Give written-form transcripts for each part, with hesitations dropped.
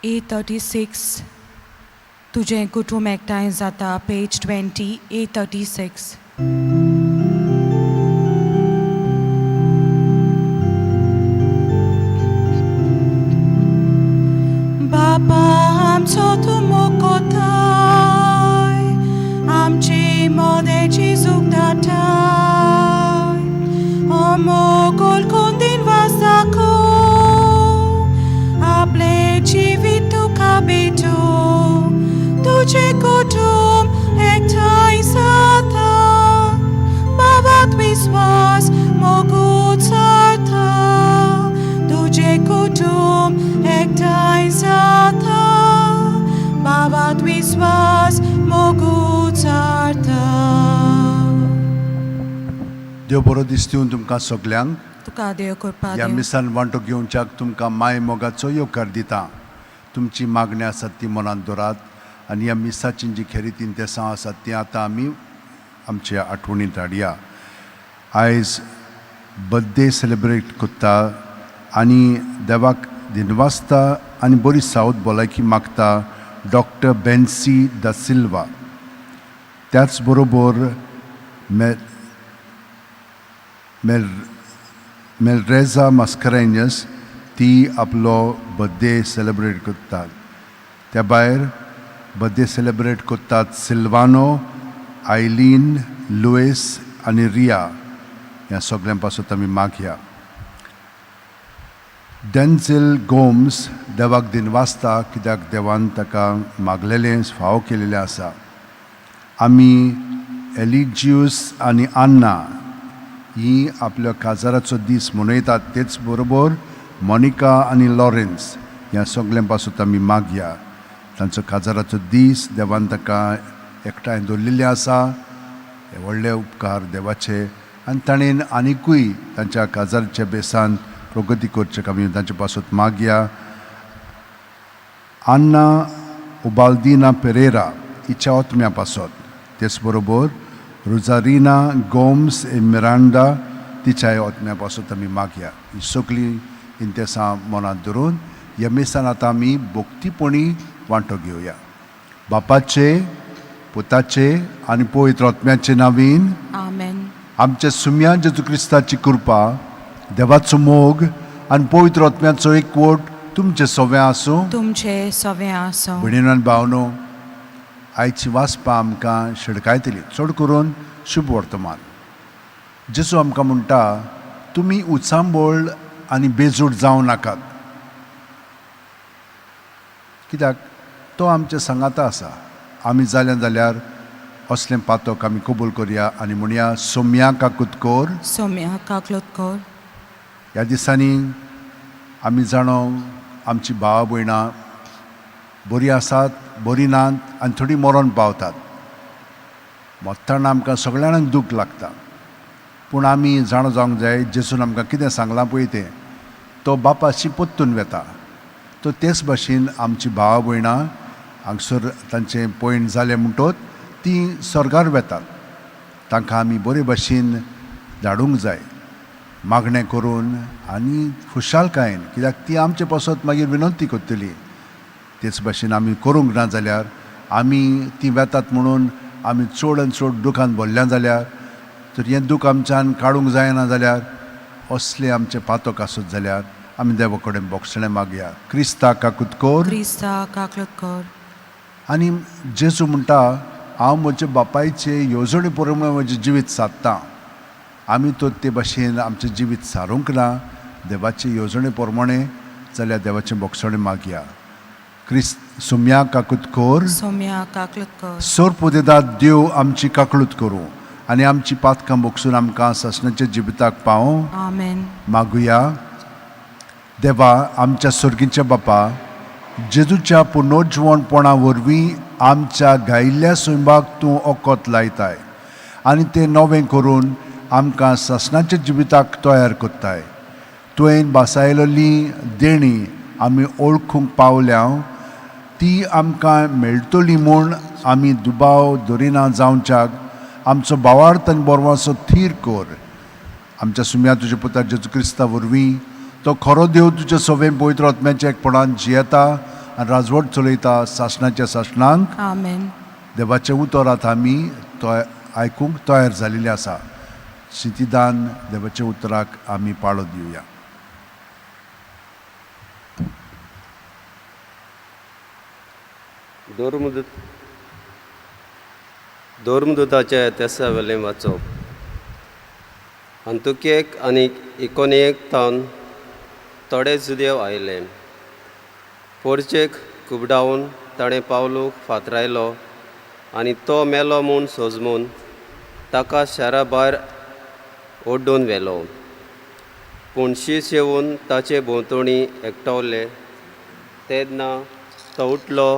A36. तुजें कुटूंब एकठांय जाता, पेज 20, A36. बापा आमचो तूं मोगोताय, आमचे मोदें जेजूक धाडटाय, हो मोगोल कोंदीन वासाको, आपलें जिवीत तुका भेटो, तुजें कुटूंब एकठांय जाता, बाबात विस्वास मोगू चरता, तुजें कुटूंब एकठांय जाता, बाबात विस्वास मोगू चरता. देव बरो दिसता तुमकां सगल्यांक. तुका देव कृपा ह्या दिवं. मिसान वांटो घेवच्याक तुमकां माय मोगाचो येवकार दिता. तुमची मागणी आसात ती मनांत दवरात आनी ह्या मिसाची जी खेरीत इंतेसांव आसात ती आतां आमी आमच्या आठवणींत हाडया. आयज बड्डे सेलेब्रेट करता आनी देवाक दिनवासता आनी बरी सावत भलायकी मागता डॉक्टर बेन्सी दा सिल्वा. त्याच बरोबर मे मेल मेलरेजा मास्करेन्यस ती आपलो बड्डे सेलेब्रेट करतात. त्या भायर बड्डे सेलेब्रेट करतात सिल्वानो, आयलीन, लुईस आनी रिया. ह्या सगळ्यां पासत आमी मागया. डेन्झिल गोम्स देवाक दिनवासता कित्याक देवान ताका मागलेलें फावो केलेलें आसा. आमी एलिजियूस आनी अन्ना ही आपल्या काजाराचो दीस मनयतात. तेच बरोबर मोनिका आनी लॉरेन्स ह्या सगळ्यां पासत आमी मागया. तांचो काजाराचो दीस देवान ताका एकठांय दवरलेले आसा. हे व्हडले उपकार देवाचे आनी ताणें आनिकूय तांच्या काजाराच्या बेसान प्रगती करचे आमी तांचे पासत मागया. अन्ना उबाल्दिना पेरेरा हिच्या ओतम्या पासत, तेच बरोबर रोजारिना गोम्स ए मिरांडा तिच्या ओतम्या पासत आमी मागया. ही सगळीं इंतेसां मनांत धरून ह्या मिसान आतां आमी भक्तीपणी वांटो घेवया. बापाचे, पुताचे आनी पवित्र आत्म्याचे नांवीन. आमेन. आमच्या सुम्या जेजू क्रिस्ताची कृपा, देवाचो मोग आनी पवित्र आत्म्याचो एकवट तुमचे सव्या आसूं. तुमचे सवें आसूं. भयणीनो आनी भावनो, आयची वाचपां आमकां शिडकायतली, चड करून शुभ वर्तमान. जेजू आमकां म्हणटा, तुमी उचांबळ आनी बेजूड जावं नाकात, कित्याक तो आमच्या सांगाता आसा. आमी जाल्या जाल्यार असलें पातक आमी कबूल करया आनी म्हणया, सोम्या काकूत कोर. सोम्या काकलूत कोर. ह्या दिसांनी आमी जाणो आमची भावा भयणां बरीं आसात, बरीं नात आनी थोडीं मरोन पावतात. मरतना आमकां सगळ्यांक दूख लागता, पूण आमी जाणा जावंक जाय जेजून आमकां कितें सांगलां पळय तें, तो बापाशी परतून वेता. तो तेच भाशेन आमची भावा भयणां हांगसर तांचें पयण जालें म्हणटोच तीं स्वर्गार वेतात. तांकां आमी बरे भाशेन धाडूंक जाय, मागणें करून आनी खुशालकायेन, कित्याक ती आमचे पासत मागीर विनंती करतली. तेच भाशेन आमी करूंक ना जाल्यार आमी ती वेतात म्हणून आमी चड आनी चड दुखान भरल्या जाल्यार, तर हें दूख आमच्यान काडूंक जायना जाल्यार, असलें आमचें पातक आसत जाल्यार आमी देवा कडेन बोगसणें मागया. क्रिस्ता काकूत कोर. क्रिस्ता काकलूत कोर. आनी जेजू म्हणटा, हांव म्हज्या बापायचे येवजणे प्रमाणे म्हजें जिवीत सादतां. आमी तर ते भाशेन आमचें जिवीत सारूंक ना देवाचे येवजणे प्रमाणे जाल्यार देवाचें बोगसणें मागया. क्रिस्त सोम्या काकूत कोर. सोम्या काकलूत कोर. सोर पुदेदात देव आमची काकळूत करूं आनी आमची पातकां बोगसून आमकां सासणाच्या जिविताक पावों. आमेन. मागुया. देवा, आमच्या सर्गीच्या बापा, जेजूच्या पुनर्जिवणपणा वरवीं आमच्या गायिल्ल्या सैमाक तूं ओकत लायताय आनी तें नवें करून आमकां सासणाच्या जिविताक तयार करताय. तुवें भासायलेली देणी आमी ओळखूंक पावल्या, ती आमकां मेळटली म्हूण आमी दुबाव दरिना जावच्याक आमचो भावार्थ आनी बरवासो थीर कर. आमच्या सुम्या तुज्या पुता जेजू क्रिस्ता वरवीं, तो खरो देव, तुज्या सवें पवित्र आत्म्याच्या एकपणान जियेता आनी राजवट चलयता सासणाच्या सासणांक. आमेन. देवाचें उतर आतां आमी तो आयकूंक तयार जालेली आसा. शितिदान देवाच्या उतराक आमी पाळो दिवया. धर्मदूताच्या तेसावेलें वाचप. अंतुकेक आनी इकोनियेक तावन थोडे जुदेव आयले. पोरचेक खुबडावन ताणें पावलूक फातरायलो आनी तो मेलो म्हूण सोजमून ताका शारा भायर ओड्डून व्हेलो. पूण शीस येवन ताचे भोंवतणी एकठावले तेन्ना तो उठलो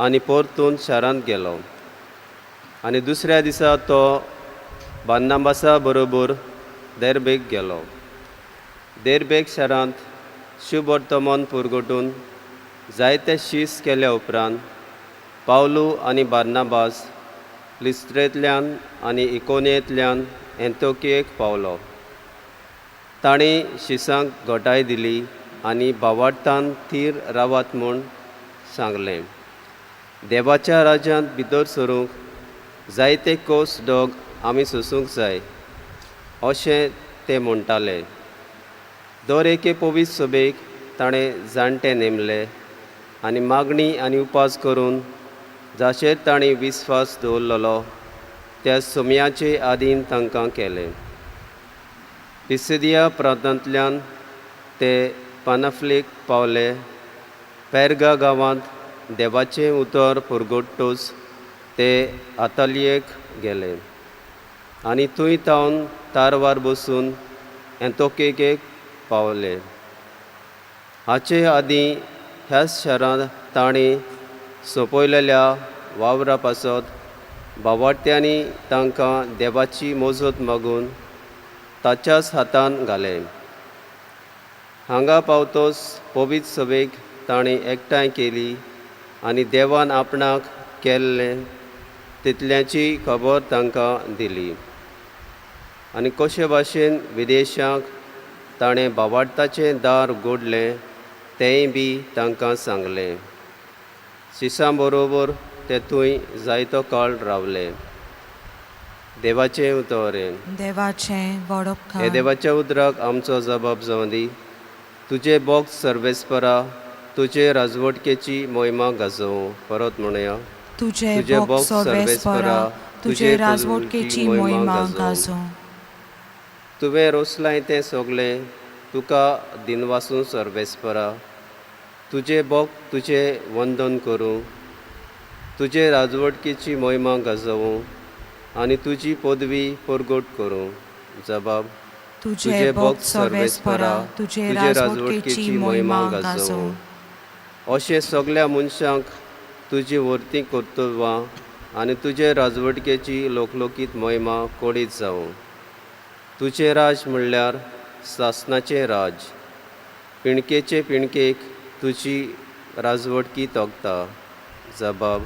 आनी परतून शारांत गेलो. आनी दुसऱ्या दिसा तो बान्नाबासा बरोबर देर्बेक गेलो. देर्बेक शारांत शुभवर्तमान पुरगटून जायते शीस केल्या उपरांत पावलू आनी बार्नाबास लिस्त्रेंतल्यान आनी इकोनियेंतल्यान एंतोकियेक पावलो. तांणी शिसांक घटाय दिली आनी भावार्थान थीर रावात म्हूण सांगलें. देवाच्या राज्यांत भितर सरूंक जायते कोस डोग आमी सोसूंक जाय अशें ते म्हणटाले. दर एके पवित्र सभेक ताणें जाणटे नेमले आनी मागणी आनी उपास करून जाचेर तांणी विस्वास दवरलेलो त्या सोम्याचे आदीन तांकां केलें. पिसिदिया प्रांतांतल्यान ते पानाफ्लेक पावले. पेर्गा गांवांत देवाचें उतर पुरगोट्टूच ते आतालियेक गेले आनी थंय तावन तारवार बसून एंतोकेक पावले. हाचे आदीं ह्याच शारांत तांणी सोंपयलेल्या वावरा पासत भावार्थ्यांनी तांकां देवाची मजत मागून ताच्याच हातान घालें. हांगा पावतोच पवित्र सभेक तांणी एकठांय केली आनी देवान आपणाक केल्लें तितल्याची खबर तांकां दिली. आनी कशे भाशेन विदेशांक ताणें भावार्थाचें दार उगडलें तेंय बी तांकां सांगलें. शिसां बरोबर ते थंय जायतो काळ रावले. देवाचें उतर. देवाचें हे वडोपकार. देवाच्या उतराक आमचो जबाब जावं दी. तुजे बोग सर्वेस्परा तुजे राजवटकेची मोहिमा गाजोवं. परत म्हणया. तुजे भोग सर्वेस्परा तुजे राजवटकेची मोहिमा गाजोवं. तुवें रोसलाय तें सगळें तुका दिनवासूं सर्वेस्परा. तुजे बोग तुजें वंदन करूं. तुजे राजवटकेची मोहिमा गाजोवं आनी तुजी पदवी परगट करूं. जबाब. तुजे भोग सर्वेस्परा तुजे राजवटकेची मोहिमा गाजोवं. अशें सगल्या मनशांक तुजी व्हरती कर्तव्यां आनी तुजे राजवटकेची लोकलोकीत मोहिमा कळीत जावं. तुजें राज म्हणल्यार सासणाचें राज. पिणकेचे पिणकेक तुजी राजवटकी तोगता. जबाब.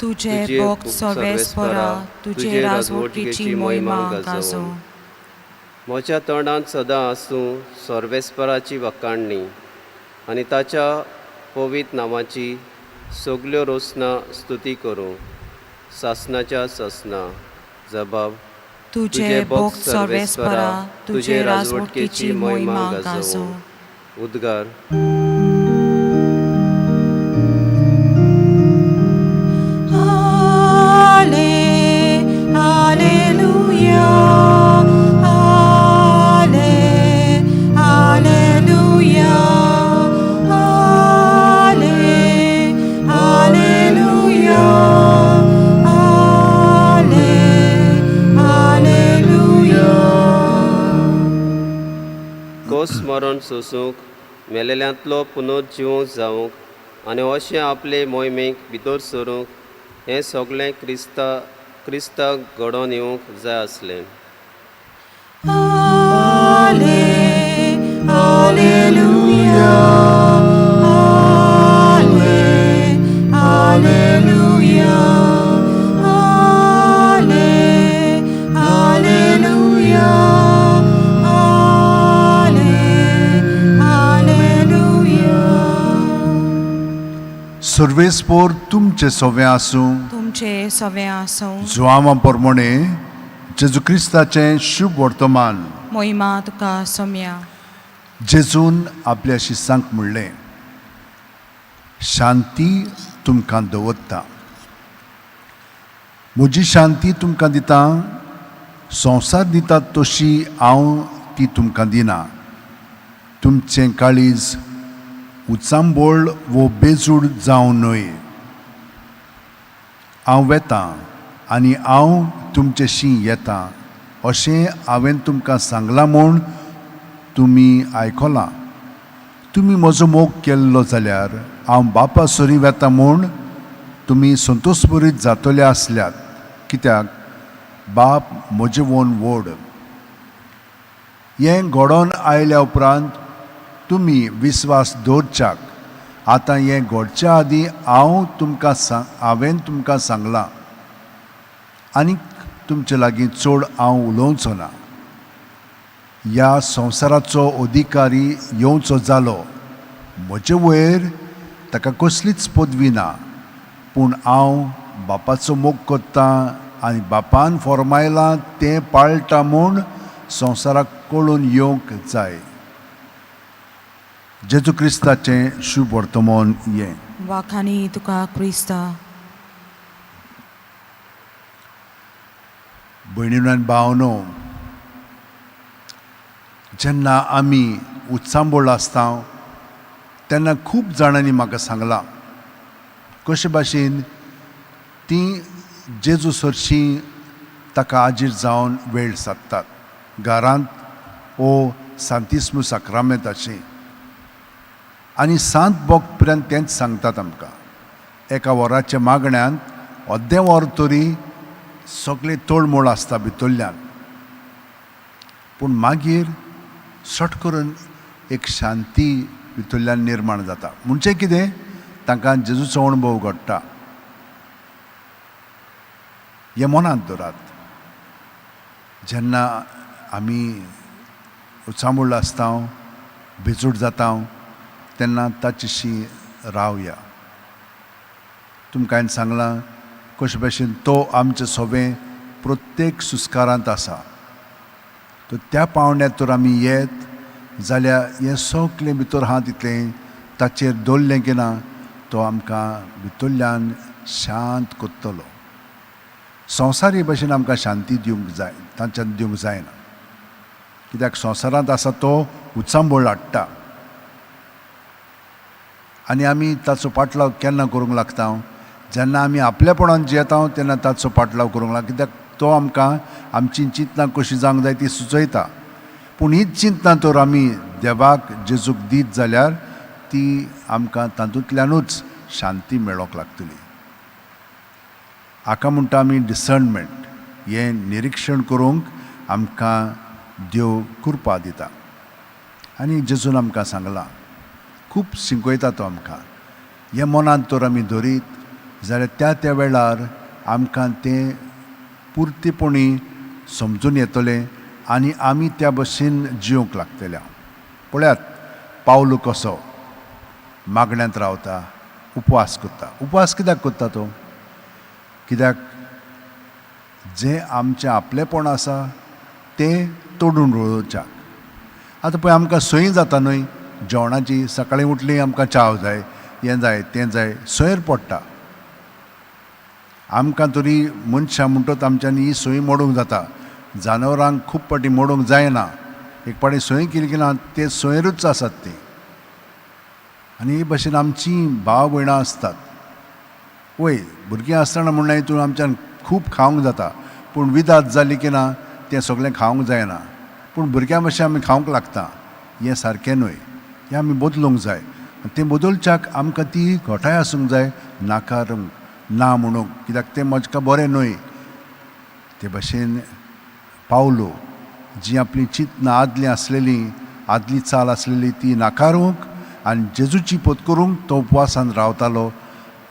तुजे भोग सर्वेस्परा तुजे राजवटकेची मोहिमा गाजोवं. म्हज्या तोंडांत सदां आसूं सर्वेस्पराची वखाणणी आनी ताच्या पवित्र नांवाची सगल्यो रोसना स्तुती करूं. सासणाच्या सासना. जबाब. तुजे भोग सर्वेस्परा तुजे राजवटकेची मोहिमा गाजोवं. उद्गार. आले आलेलुया आले आलेलुया आले आलेलुया आले आलेलुया. कोस मरण सोसूंक मेलेल्यांतलो पुनर्जिवंक जावंक आनी अशें आपले मोहिमेक भितर सरूंक हें सगळें क्रिस्ताक घडोवन येवंक जाय आसलें. आले आलेलुया आले आलेलुया आले आलेलुया आले आलेलुया. सर्वेस्पोर तुमचें सवें आसूं. तुमचे सवें आसूं. जुआंवा प्रमाणे जेजू क्रिस्ताचें शुभ वर्तमान. मोहिमा तुका सोम्या. जेजून आपल्या शिसांक म्हणलें, शांती तुमकां दवरता, म्हजी शांती तुमकां दिता. संवसार दिता तशी हांव ती तुमकां दिना. तुमचें काळीज उचांबळ वो बेजूड जावं न्हय. हांव वेतां आनी हांव तुमचेशी येता अशें हांवें तुमकां सांगलां म्हूण तुमी आयकलां. तुमी म्हजो मोग केल्लो जाल्यार हांव बापा सरीं वेता म्हूण तुमी संतोशभरीत जातले आसल्यात, कित्याक बाप म्हजे वोन व्हड. हें घडोवन आयल्या उपरांत तुमी विस्वास दवरच्याक आतां हें घडच्या आदीं हांव तुमकां सांग हांवें तुमकां सांगलां. आनीक तुमचे लागीं चड हांव उलोवचो ना. ह्या संवसाराचो अधिकारी येवचो जालो. म्हजे वयर ताका कसलीच पदवी ना, पूण हांव बापाचो मोग करतां आनी बापान फॉर्मायलां तें पाळटा म्हूण संवसाराक कळून येवंक जाय. जेजू क्रिस्ताचें शुभ वर्तमान हें. वाखानी तुका क्रिस्ता. भयणीनो आनी भावनो, जेन्ना आमी उचांबळ आसता तेन्ना खूब जाणांनी म्हाका सांगलां कशे भाशेन तीं जेजू सरशीं ताका आजीर जावन वेळ सादतात घरांत ओ सांतिस्मू साक्रामेंताशी. आनी सांत बोक पर्यंत तेंच सांगतात आमकां. एका वराच्या मागण्यांत अर्दें वर तरी सगळें तळमळ आसता भितरल्यान, पूण मागीर सट करून एक शांती भितरल्यान निर्माण जाता. म्हणजे कितें, तांकां जेजूचो अणभव घडटा. हें मनांत दवरात. जेन्ना आमी उचांबळ आसता, बेजूड जाता, तेन्ना ताचेशी रावया. तुमकां हांवें सांगलां कशे भाशेन तो आमचे सोबें प्रत्येक सुस्कारांत आसा. तर त्या पावंड्यार तर आमी येत जाल्यार हें सगलें भितर आहा तितलें ताचेर दवरलें की ना, तो आमकां भितरल्यान शांत करतलो. संवसारी भाशेन आमकां शांती दिवंक जाय, तांच्यान दिवंक जायना, कित्याक संवसारांत आसा तो उचांबळ हाडटा आनी आमी ताचो पाटलाव केन्ना करूंक लागता, जेन्ना आमी आपलेपणान जियेता तेन्ना ताचो पाटलाव करूंक लागता, कित्याक तो आमकां आमची चिंतनां कशी जावंक जाय ती सुचयता. पूण हीच चिंतनां तर आमी देवाक जेजूक दीत जाल्यार ती आमकां तातूंतल्यानूच शांती मेळोंक लागतली. हाका म्हणटा आमी डिसर्नमेंट. हें निरिक्षण करूंक आमकां देव कृपा दिता. आनी जेजून आमकां सांगलां, खूब शिकयता तो आमकां. हें मनांत तर आमी धरीत जाल्यार त्या त्या वेळार आमकां तें पुर्तीपणी समजून येतलें आनी आमी त्या भशेन जिवंक लागतले. पळयात पावलू कसो मागण्यांत रावता, उपवास करता. उपवास कित्याक करता तो? कित्याक जें आमचें आपलेपण आसा तें तोडून उडोवच्याक. आतां पळय आमकां संय जाता न्हय जेवणाची, सकाळीं उठली आमकां च्याव जाय, हें जाय तें जाय, सयर पडटा आमकां. तरी मनशां म्हणटच आमच्यांनी ही संय मोडूंक जाता. जानवरांक खूब फावटी मोडूंक जायना. एक फावटी संय केली की ना ते संयरूच आसात ती. आनी हे भशेन आमची भाव भयणां आसतात. वय भुरगीं आसतना म्हणल्यार हितून आमच्यान खूब खावंक जाता, पूण विदात जाली की ना तें सगळें खावंक जायना. पूण भुरग्यां भशेन आमी खावंक लागता, हें सारकें न्हय. हें आमी बदलूंक जाय. तें बदलच्याक आमकां ती घटाय आसूंक जाय, नाकारूंक, ना म्हणूंक, कित्याक तें म्हज्या बरें न्हय. ते भशेन पावलो जी आपली चिंतनां आदलीं आसलेली, आदली चाल आसलेली ती नाकारूंक आनी जेजूची पोत करूंक तो उपवासान रावतालो,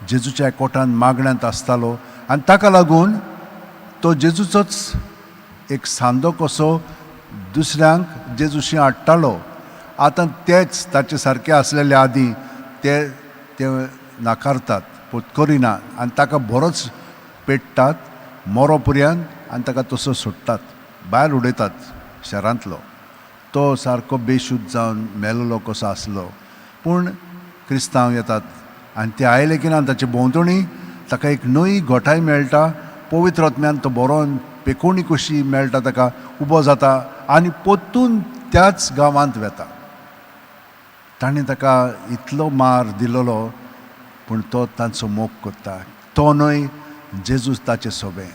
जेजूच्या कोटान मागण्यांत आसतालो. आनी ताका लागून तो जेजूचोच एक सांदो कसो दुसऱ्यांक जेजूशी हाडटालो. आतां तेच ताचे सारके आसलेले आदीं ते ते नाकारतात, पोतकरिना आनी ताका बरोच पेट्टात मोरो पुर्यान आनी ताका तसो सोडटात, भायर उडयतात शहरांतलो. तो सारको बेशुद्ध जावन मेल्लो कसो आसलो. पूण क्रिस्तांव येतात आनी ते आयले की ना ताचे भोंवतणी ताका एक नवी घटाय मेळटा. पवित्र आत्म्यान तो बरोवन पेकोणी कशी मेळटा ताका, उबो जाता आनी परतून त्याच गांवांत वेता. ताणें ताका इतलो मार दिलोलो, पूण तो तांचो मोग करता. तो न्हय, जेजूस ताचे सोबें.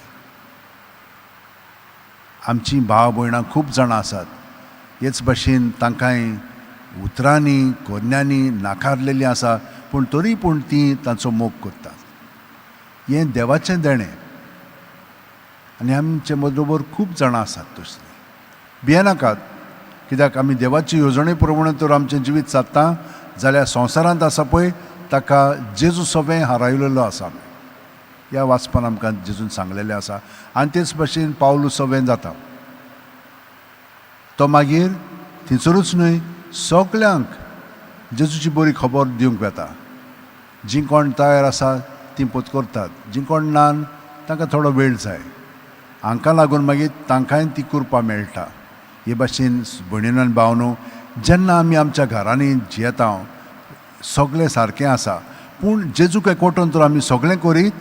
आमचीं भाव भयणां खूब जाणां आसात हेच भाशेन, तांकांय उतरांनी कोन्यांनी नाकारलेलीं आसा, पूण तरी पूण तीं तांचो मोग करतात. हें देवाचें देणें. आनी आमचे बरोबर खूब जाणां आसात तसलीं. भियेनाकात, कित्याक आमी देवाची येवजणे प्रमाणे तर आमचें जिवीत सादता जाल्यार संवसारांत आसा पळय ताका जेजू सोबें हारायलेलो आसा. ह्या वाचपान आमकां जेजून सांगलेलें आसा. आनी तेच भाशेन पावलू सोबें जाता. तो मागीर थंयसरूच न्हय, सगल्यांक जेजूची बरी खबर दिवंक वेता. जीं कोण तयार आसा तीं पोत करतात, जीं कोण ना तांकां थोडो वेळ जाय. हांकां लागून मागीर तांकांय ती कृपा मेळटा. हे भाशेन भयणीन आनी भावनो, जेन्ना आमी आमच्या घरांनी जियेता सगळें सारकें आसा, पूण जेजूक एकवटून तर आमी सगळें करीत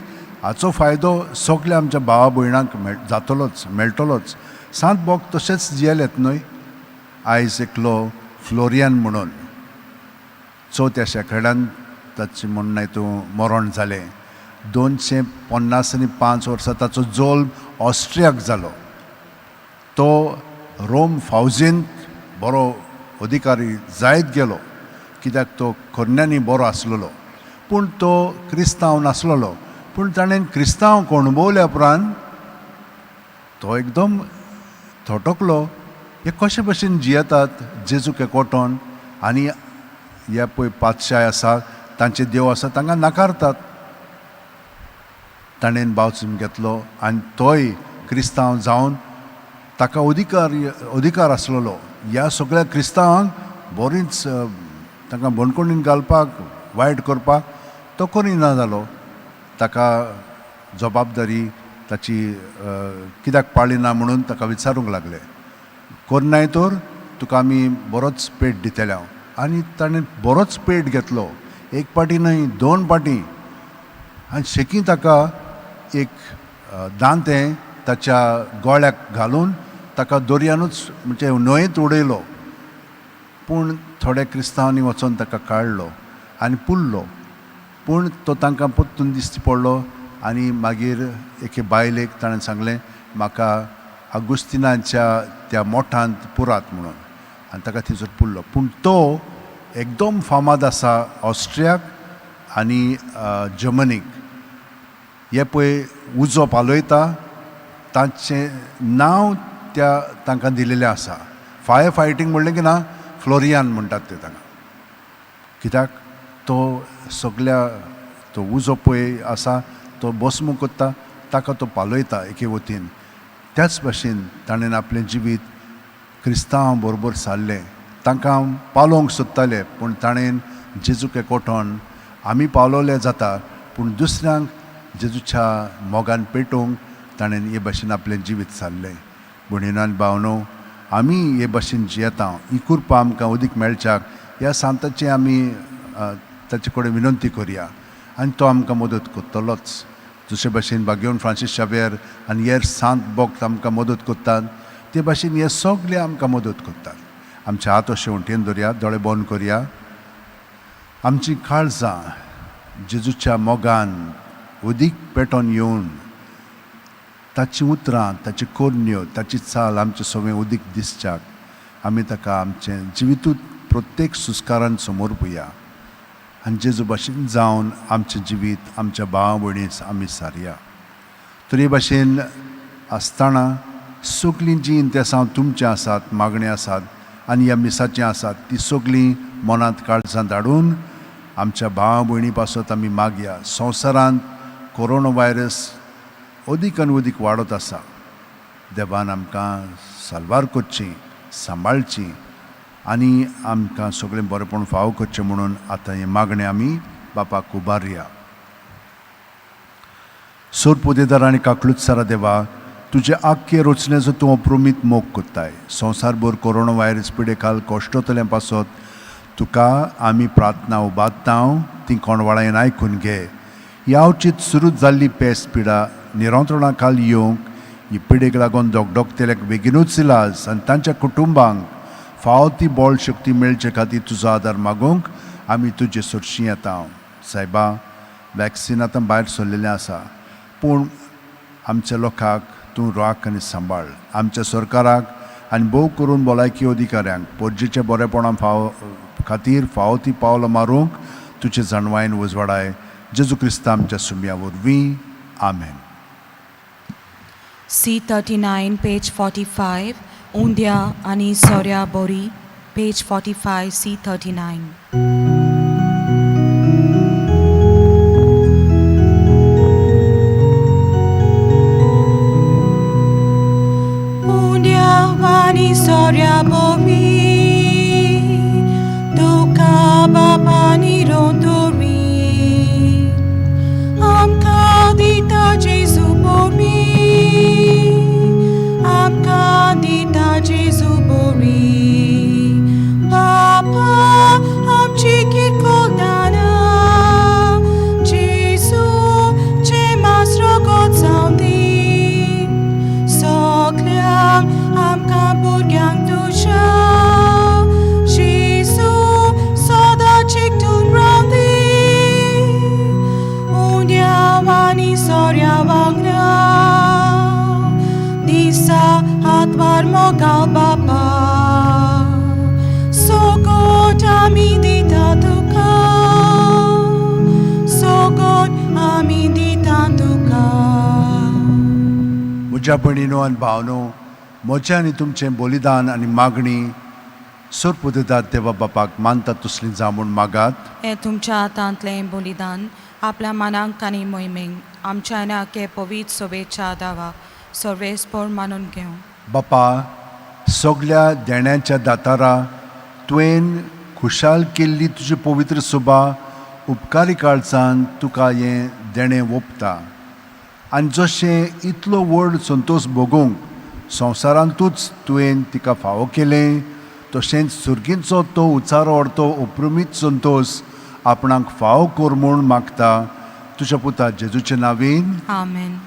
हाचो फायदो सगळ्या आमच्या भावा भयणांक जातलोच, मेळटलोच. सांत बोक तशेंच जियेलेत न्हय. आयज एकलो फ्लोरियन म्हणून चवथ्या शेंकड्यान ताचें म्हणणें तूं मरण जालें. 255 वर्सां ताचो जल्म ऑस्ट्रियाक जालो. तो रोम फौजेंत बरो अधिकारी जायत गेलो, कित्याक तो खोरन्यांनी बरो आसलेलो. पूण तो क्रिस्तांव नासलेलो. पूण ताणें क्रिस्तांव अणभवल्या उपरांत तो एकदम थटकलो, हे कशे भशेन जियेतात जेजूक एकवटोन आनी हे पळय पातशाय आसा, तांचे देव आसा, तांकां नाकारतात. ताणें बावचून घेतलो आनी तोय क्रिस्तांव जावन ताका अधिकार आसलेलो ह्या सगळ्या क्रिस्तांवांक बरीच तांकां बणकोणीन घालपाक, वायट करपाक तो करिना जालो. ताका जबाबदारी ताची कित्याक पाळी ना म्हणून ताका विचारूंक लागले. करनाय तर तुका आमी बरोच पेट दितले हांव. आनी ताणें बरोच पेट घेतलो, एक पाटी न्हय, दोन पाटी. आनी शेकी ताका एक दांतें ताच्या गळ्याक घालून ताका दर्यानूच म्हणजे न्हंयेंत उडयलो. पूण थोड्या क्रिस्तांवांनी वचोन ताका काडलो आनी पुरलो. पूण तो तांकां परतून दिश्टी पडलो आनी मागीर एके बायलेक ताणें सांगलें, म्हाका आगुस्तिनाच्या त्या मोठांत पुरात म्हणून, आनी ताका थंयसर पुरलो. पूण तो एकदम फामाद आसा ऑस्ट्रियाक आनी जर्मनीक. हे पळय उजो पालयता तांचें नांव त्या तांकां दिलेलें आसा. फायर फायटींग म्हणलें की ना, फ्लोरियान म्हणटात ते तांकां, कित्याक तो सगल्या तो उजो पळय आसा तो बसमो करता, ताका तो पालयता एके वतीन. त्याच भाशेन ताणें आपलें जिवीत क्रिस्तांव बरोबर सारलें. तांकां पालोवंक सोदताले, पूण ताणें जेजूक एकवटोन आमी पावलोले जाता, पूण दुसऱ्यांक जेजूच्या मोगान पेटोवंक ताणें हे भाशेन आपलें जिवीत सारलें. भयणीनो आनी भावनो, आमी हे भाशेन जियेता, ही कृपा आमकां अदीक मेळच्याक ह्या सांताची आमी ताचे कडेन विनंती करया आनी तो आमकां मदत करतलोच. जशे भाशेन भाग्यवन फ्रांसीस शावेर आनी हेर सांत भक्त आमकां मदत करतात, ते भाशेन हे सगळे आमकां मदत करतात. आमचे हात अशे वटेन दवरया, दोळे बंद करया. आमची काळजां जेजूच्या मोगान अदीक पेटोन येवन ताचीं उतरां, ताची करण्यो, ताची चाल आमचे सगळें अदीक दिसच्याक आमी ताका आमचें जिवितूच प्रत्येक सुस्कारान समर्पुया आनी जेजू भाशेन जावन आमचें जिवीत आमच्या भावा भयणीस आमी सारया. तर हे भाशेन आसतना सगळीं जीं इंतेसांव तुमचीं आसात, मागणीं आसात आनी ह्या मिसाचीं आसात, ती सगळीं मनांत काळजांत हाडून आमच्या भावा भयणी पासत आमी मागया. संवसारांत कोरोना व्हायरस अदीक आनी अदीक वाडत आसा. देवान आमकां साल्वार करची, सांबाळची आनी आमकां सगळें बरेंपण फावो करचें म्हणून आतां हें मागणें आमी बापाक उबारया. सोर पुदेदार आनी काकलुतसारा देवा, तुजे आख्खे रचनेचो तूं अप्रुमीत मोग कोत्ताय. संवसारभर कोरोना व्हायरस पिडे खाल कश्टतल्या पासत तुका आमी प्रार्थना उबारता, ती कोणवाळायन आयकून घे. ह्या अवचीत सुरू जाल्ली पेस्त पिडा नियंत्रणा खाल येवंक, ही पिडेक लागून धगधगतेल्याक बेगिनूच इलाज आनी तांच्या कुटुंबांक फावो ती बळ शक्ती मेळचे खातीर तुजो आदार मागूंक आमी तुजे सरशीं येता. सायबा, वॅक्सिन आतां भायर सरलेलें आसा, पूण आमच्या लोकांक तूं राख आनी सांबाळ. आमच्या सरकाराक आनी भोव करून भलायकी अधिकाऱ्यांक परजेच्या बरेपणा फावो खातीर फावो ती पावलां मारूंक तुजे जाणवायेन उजवाडाय. जेजू क्रिस्ता आमच्या सुम्या वरवीं, आमेन. C39, page 45, उंद्या आनी सोऱ्या बोरी, page 45, C39. उंद्या आनी सोऱ्या बोरी, तुका बापा निरोंतोरी, आमकां दिता जेजू बोरी, आमकां दिता जेजू बोरी. बापा आमची किरकोळ दानां, जेजू चे मास रगत जावन दी. सगल्यांक आमकां भुरग्यांक तुज्या, जेजू सदां चिकटून रावंदी. उंड्या आनी सोऱ्या वांगडा दिसा हातवार मोगाल बापा, सोगोट आमी दिता तुका, सोगोट आमी दिता तुका. म्हज्या भयणीनो आनी भावनो, म्हजें आनी तुमचें बलिदान आनी मागणी सोरपुदेदात देवा बापाक मानता तसली जावं म्हूण मागात. हें तुमच्या हातांतलें बलिदान आपल्या मनाक आनी मोहिमेक आमच्या आनी आखे पवित्र सोबेच्या दावा सर्वेस्पोर मानून घेवं. बापा, सगल्या देण्याच्या दातारा, तुवें खुशाल केल्ली तुजी पवित्र सभा उपकारी काळजान तुका हें देणें ओंपता आनी जशें इतलो व्हड संतोश भोगूंक संवसारांतूच तुवें तिका फावो केलें, तशेंच सुर्गींचो तो उचारो अर्तो उपरुमीत संतोश आपणाक फावो कर म्हूण मागता, तुज्या पुता जेजूचे नावीन. आमेन.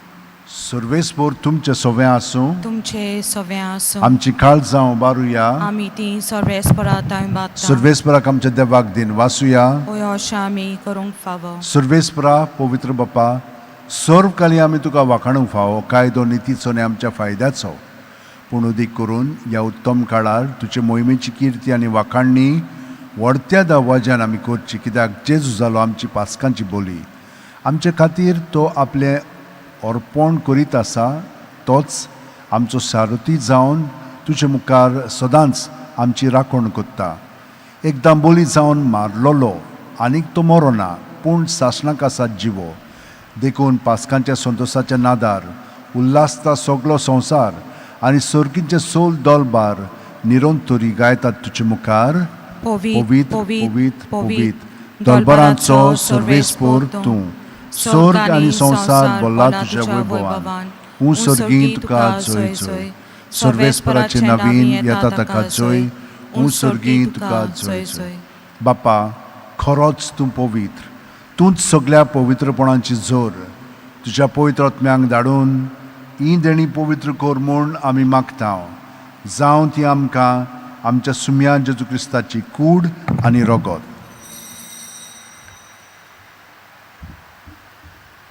सर्वेस्पोर तुमचें सवें आसूं. तुमचे सवें आसूं. आमची काळजां उबारुया. आमी ती सर्वेस्परा थंय बाता. सर्वेस्पराक आमच्या देवाक दिन वासुया. हय, अशें आमी करूंक फावो. सर्वेस्परा, पवित्र बापा, सर्व काली आमी तुका वाखाणूंक फावो, कायदो नितीचो आनी आमच्या फायद्याचो. पूण उदीक करून ह्या उत्तम काळार तुजे मोहिमेची किर्ती आनी वाखाणणी व्हडत्या दवाज्यान आमी करची, कित्याक जेजू जालो आमची पास्कांची बोली. आमचे खातीर तो आपलें अर्पण करीत आसा, तोच आमचो सारथी जावन तुजे मुखार सदांच आमची राखण करता. एकदां बोली जावन मारलोलो आनीक तो मरोना, पूण सासणाक आसा जिवो. देखून पास्कांच्या संतोसाच्या नादार उल्हासता सगलो संवसार आनी सर्गींचे सोल दोलबार निरंतरी गायतात तुजे मुखार: पवित्र, पवित्र, पवित्र, दलबारांचो सर्वेस्पोर तूं. स्वर्ग आनी संवसार भरला तुज्या वैभवान. हूं सर्गीं तुका जय जय. सर्वेस्पराचे नवीन येता ताका जय. हूं सर्गीं तुका जय जय. बापा, खरोच तूं पवित्र, तूंच सगल्या पवित्रपणाची जोर. तुज्या पवित्र आत्म्यांक धाडून ही देणी पवित्र कर म्हूण आमी मागता, जावं ती आमकां आमच्या सुम्या जेजू क्रिस्ताची कूड आनी रगत.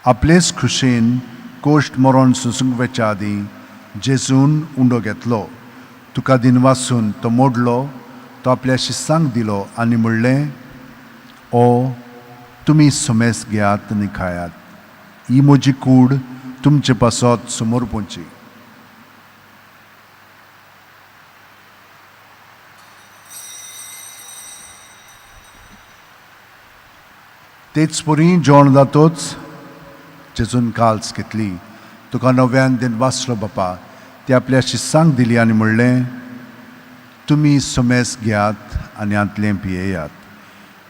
आपलेच खुशेन कोश्ट मरण सोसूंक वेच्या आदीं जेजून उंडो घेतलो, तुका दिनवासून तो मोडलो, तो आपल्या शिस्सांक दिलो आनी म्हणलें, ओ तुमी समेस घेयात आनी खायात. ही म्हजी कूड तुमचे पासत समर्पणची. तेच परी जेवण जातोच जेजून काल्स घेतली, तुका नव्यान दिन वाचलो बापा, ती आपल्या शिस्सांक दिली आनी म्हणलें, तुमी समेस घेयात आनी हांतलें पियेयात.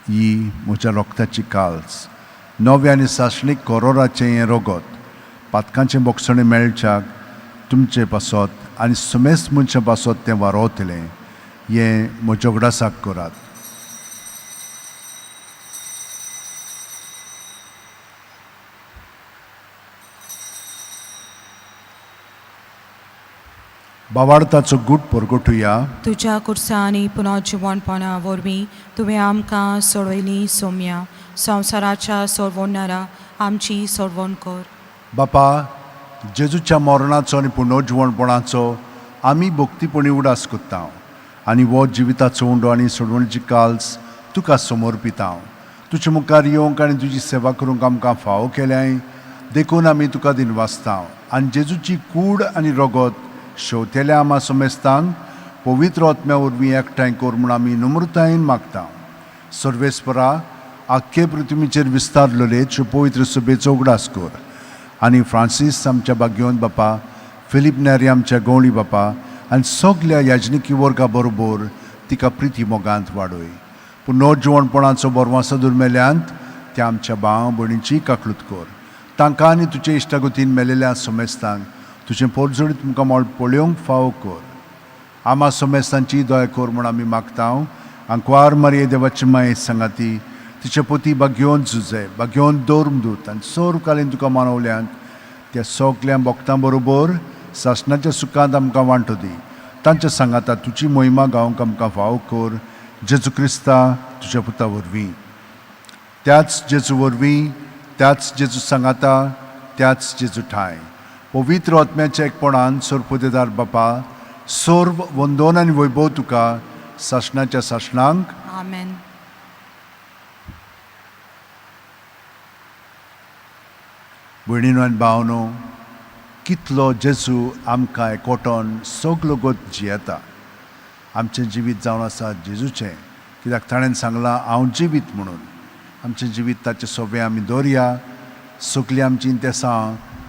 ही म्हज्या रोगताची काल्स, नवें आनी सासणीक कोरोराचें हें रगत पातकांचें भोगसणें मेळच्याक तुमचे पासत आनी समेस्त मनशां पासत तें वारोवतलें. हें म्हज्या उगडासाक करात. बावार्थाचो गूट परगटुया. तुज्या कुर्सा आनी पुनर्जिवणपणा वरवीं तुवें आमकां सोडयली सोम्या, संवसाराच्या सोडवणारा आमची सोडवण कर. बापा, जेजूच्या मरणाचो आनी पुनर्जिवणपणाचो आमी भक्तीपणी उडास करता आनी हो जिविताचो उंडो आनी सोडवणीची काल्स तुका समर्पिता. तुजे मुखार येवंक आनी तुजी सेवा करूंक आमकां फावो केल्याय देखून आमी तुका दिनवासता आनी जेजूची कूड आनी रगत शेवतेल्या आमा समेस्तांक पवित्र आत्म्या वरवीं एकठांय कर म्हूण आमी नम्रतायेन मागता. सर्वेस्परा, आख्खे पृथ्वीचेर विस्तारलेले पवित्र सभेचो उगडास कर आनी फ्रांसीस आमच्या बागयोन बापा, फिलीप नेरी आमच्या गवळी बापा आनी सगल्या याजनिकी वर्गा बरोबर तिका प्रिती मोगांत वाडय. पुनर्जिवणपणाचो बरवासो दुर्मेल्यांत त्या आमच्या भाव भयणीची काकलूत कर. तांकां आनी तुजे इश्टागतीन मेलेल्या समेस्तांक तुजें पोटजोडीत मुखामळ पळोवंक फावो कर. आमा समेस्तांची दया कर म्हूण आमी मागता. आंकवार मारये देवाची माये सांगाती तिचे पोती बागयोन जुजे बागयोन दौर्मदूत आनी सर्वकालीन तुका मानवल्यांत त्या सगल्या भक्तां बरोबर सासणाच्या सुखांत आमकां वांटो दी. तांच्या सांगाता तुजी मोहिमा गावंक आमकां फावो कर. जेजू क्रिस्ता तुज्या पुता वरवीं, त्याच जेजू वरवीं, त्याच जेजू सांगाता, त्याच जेजू ठांय पवित्र आत्म्याच्या एकपणान सोरपुदेदार बापा, सर्व वंदोन आनी वैभव तुका सासणाच्या सासणांक. आमेन. भयणीनो आनी भावनो, कितलो जेजू आमकां एकवटोन सगलो गोत जियेता. आमचें जिवीत जावन आसा जेजूचें, कित्याक ताणें सांगलां हांव जिवीत म्हणून. आमचें जिवीत ताचें सोबें आमी दवरया. सगलीं आमचीं तेसां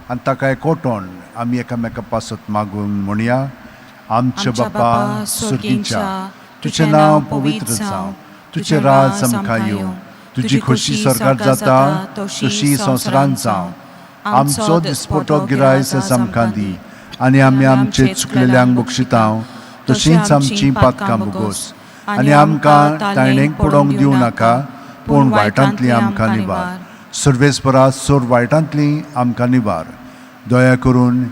आनी ताका एकवटोन आमी एकामेका पासत मागून म्हणया. आमच्या बापा सुर्गींच्या, तुजें नांव पवित्र जावं, तुजें राज आमकां येवं, तुजी खोशी सरकार जाता तशी संवसारांत जावं. आमचो दिसपटो गिरायस आमकां दी आनी आमी आमचे चुकलेल्यांक बक्षिता तशींच आमचीं पातकां भोगोस आनी आमकां ताणेक पडोवंक दिवं नाका, पूण वायटांतली आमकां निवार. सर्वेस्परा, सोर वायटांतली आमकां निवार. दया करून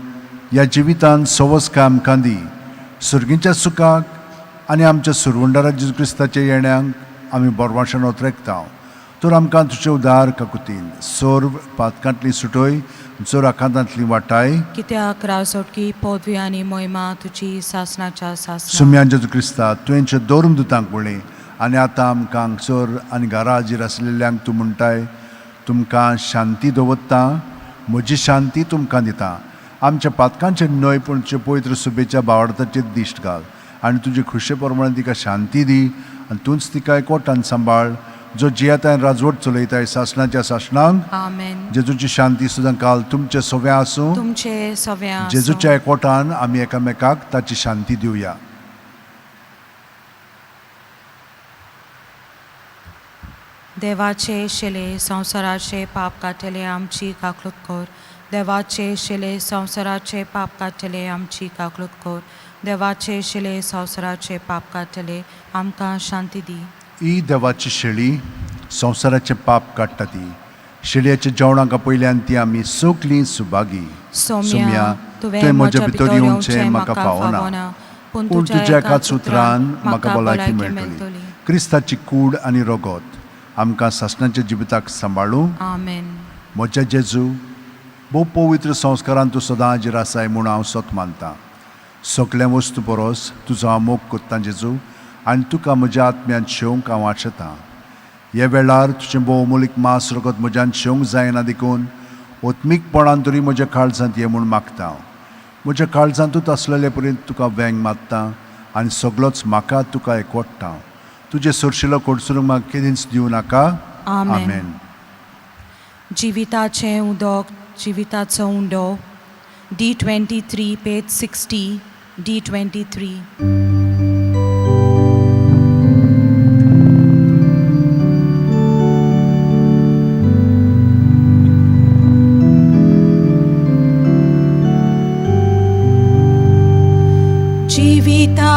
ह्या जिवितांत सवस्काय आमकां दी. सुर्गींच्या सुखाक आनी आमच्या सुरवंडारा जेजू क्रिस्ताच्या येण्यांक आमी बोरवाशान ओतरेकता. तर आमकां तुजे उदार काकुतीन सर्व पातकांतली सुटय, जोर आकांतांतली वाटाय. कित्याक राजवटकी पदवी आनी मोहिमा तुजी सासणाच्या सासणा. सुम्यान जेजू क्रिस्ता, तुवेंचे दोरून दुतांक पळय आनी आतां आमकां हांगसर आनी घरा हाजीर आसलेल्यांक तूं म्हणटाय, तुमकां शांती दवरता, म्हजी शांती तुमकां दिता. आमच्या पातकांचेर न्हय पूण तुजे पवित्र सुबेच्या बावडताचेर दिश्ट घाल आनी तुजे खुशे प्रमाणे तिका शांती दी आनी तूंच तिका एकवटान सांबाळ, जो जियेता आनी राजवट चलयताय सासणाच्या सासणांक. आमेन. जेजूची शांती सुद्दां काल तुमचे सव्या आसूं. तुमचे सव्या आसूं. जेजूच्या एकवटान आमी एकामेकाक ताची शांती दिवया. देवाचे शिले संवसाराचे पाप काडटले आमची काकलूत कर. देवाचे शिले संवसाराचे पाप काडटले आमची काकलूत कर. देवाचे शिले संवसाराचे पाप काडटले आमकां शांती दी. ही देवाची शेळी संवसाराचें पाप काडटा ती शेळयेच्या जेवणाक पयल्यान ती आमी सगलीं सुभागी. सोम्या, तुवें म्हज्या भितर येवचें म्हाका फावना, पूण पूण तुज्या एकाच उतरान म्हाका भलायकी मेळटली. क्रिस्ताची कूड आनी रगत आमकां सासणाच्या जिविताक सांबाळूं. आमेन. म्हज्या जेजू, भोव पवित्र संस्कारान तूं सदां हाजीर आसाय म्हूण हांव सत मानतां. सगल्या वस्तू परस तुजो हांव मोग कोत्तां जेजू, आनी तुका म्हज्या आत्म्यान शेवंक हांव आशेतां. ह्या वेळार तुजें भोव अमोलीक मांस रगत म्हज्यान शेवंक जायना देखून ओत्मीकपणान तरी म्हज्या काळजांत ये म्हूण मागता हांव. म्हज्या काळजांतूच आसलेले पर्यंत तुका वेंग मारता आनी सगलोच म्हाका तुका एकवटता. तुजें सरशिलो कोडसुरूंक म्हाका केदींच दिवं नाका. आमेन. जिविताचें उदक, जिविताचो उंडो. D 23 page 60, D 23.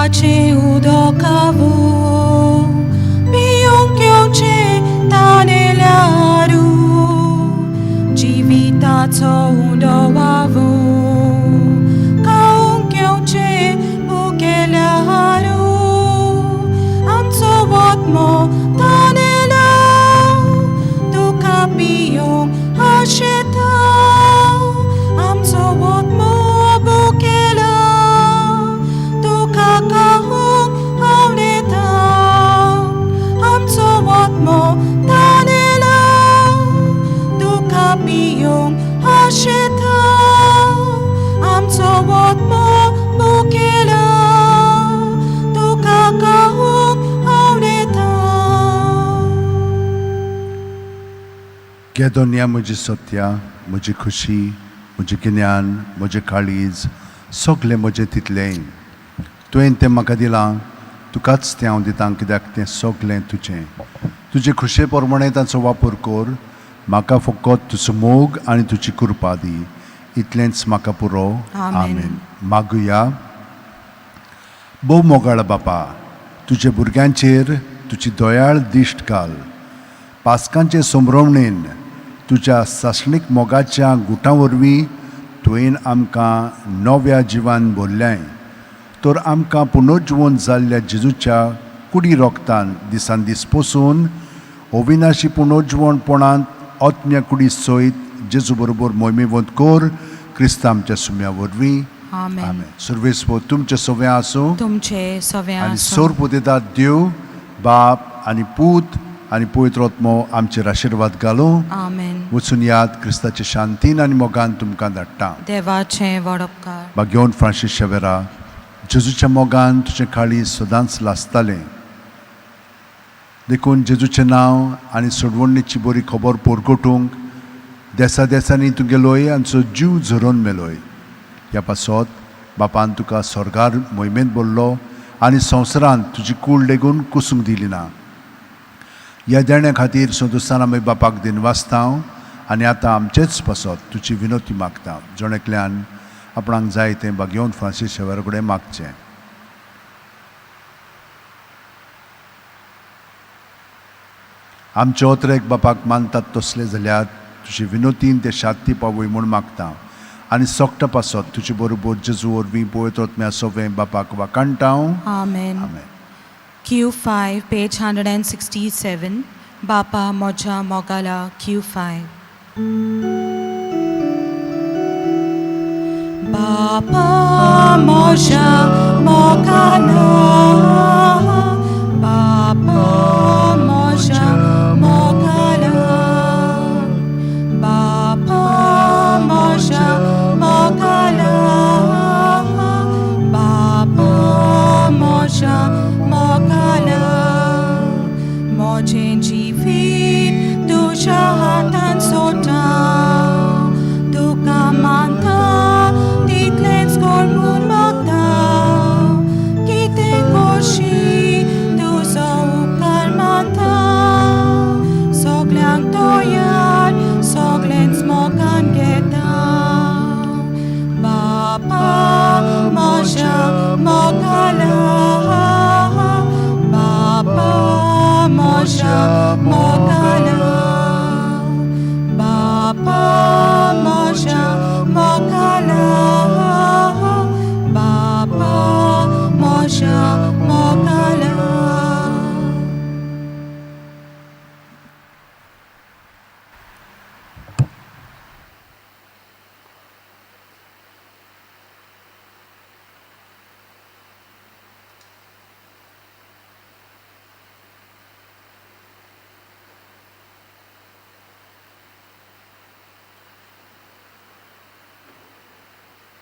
जिविताचें उदकावो पिवंक येवचें तानेल्यारू जिविताचो उंडो वावो खावंक येवचें भुकेल्यारू आमचो आत्मो तानेला तुका पिवंक आशेता आमचो आत्मो भुकेला तुका खावंक आवडटा आमचो आत्मो तानेला तुका पिवंक आशेता आमचो आत्मो भुकेला तुका खावंक आवडटा. घे दोनया म्हजी सत्या, म्हजी खुशी, म्हजें गिन्यान, म्हजें काळीज, सगलें म्हजें तितलेंय तुवें तें म्हाका दिलां, तुकाच तें हांव दितां, कित्याक तें सगलें तुजें. तुजे खुशे प्रमाणें तांचो वापर कर. म्हाका फकत तुजो मोग आनी तुजी कृपा दी, इतलेंच म्हाका पुरो. आमेन. मागुया. भोव मोगाळ बापा, तुजे भुरग्यांचेर तुजी दयाळ दिश्ट घाल. पास्कांचे संभ्रमणेन तुज्या सासणीक मोगाच्या गुटां वरवीं तुवें आमकां नव्या जिवान भरल्याय, तर आमकां पुनर्जिवन जाल्ल्या जेजूच्या कुडी रोगतान दिसान दीस पोसून अविनाशी पुनर्जिवणपणांत आत्म्या कुडी सयत जेजू बरोबर मोहिमेवंत कर, क्रिस्तांव आमच्या सुम्या वरवीं. आमेन. आमेन. सर्वेस्पर तुमचे सगळें आसूं. तुमचे सगळें आनी आसूं. सोरपुतेतात देव बाप आनी पूत आनी पवित्र आत्मो आमचेर आशिर्वाद घालूं. आमेन. वचून याद, क्रिस्ताचे शांतीन आनी मोगान तुमकां धाडटा. देवाचें वडपकार. भाग्योन फ्रांसीस शेवेरा, जेजूच्या मोगान तुजें काळीज सदांच लासतालें, देखून जेजूचें नांव आनी सोडवणीची बरी खबर परगटूंक देसा देसांनी तूं गेलोय आनी जीव झरोवन मेलोय. ह्या पासत बापान तुका स्वर्गार मोहिमेंत भरलो आनी संवसारांत तुजी कूड लेगून कुसूंक दिली ना. ह्या देण्या खातीर संतोस्तान आमी बापाक दिनवासता आनी आतां आमचेच पासत तुजी विनवती मागता. जण एकल्यान आपणाक जाय तें भाग्योवन फ्रांसीस शेवेरा कडेन मागचें. आमचे ओतरेक बापाक मानतात तसले जाल्यार तुजे विनोतीन ते शांती पावय म्हूण मागता आनी सोकटा पासत तुजे बरोबर जेजू वरवीं पवित्र आत्म्या सोवें बापाक वाखाणटा. आमेन. आमेन. Q5, page 167. बापा म्हज्या मोगाला, Q5. बापा म्हज्या मोगाला, बापा म्हज्या मोगाला, बापा म्हज्या मोगाला, बापा म्हज्या मोगाला, म्हजें जिवीत तुज्या हातांत.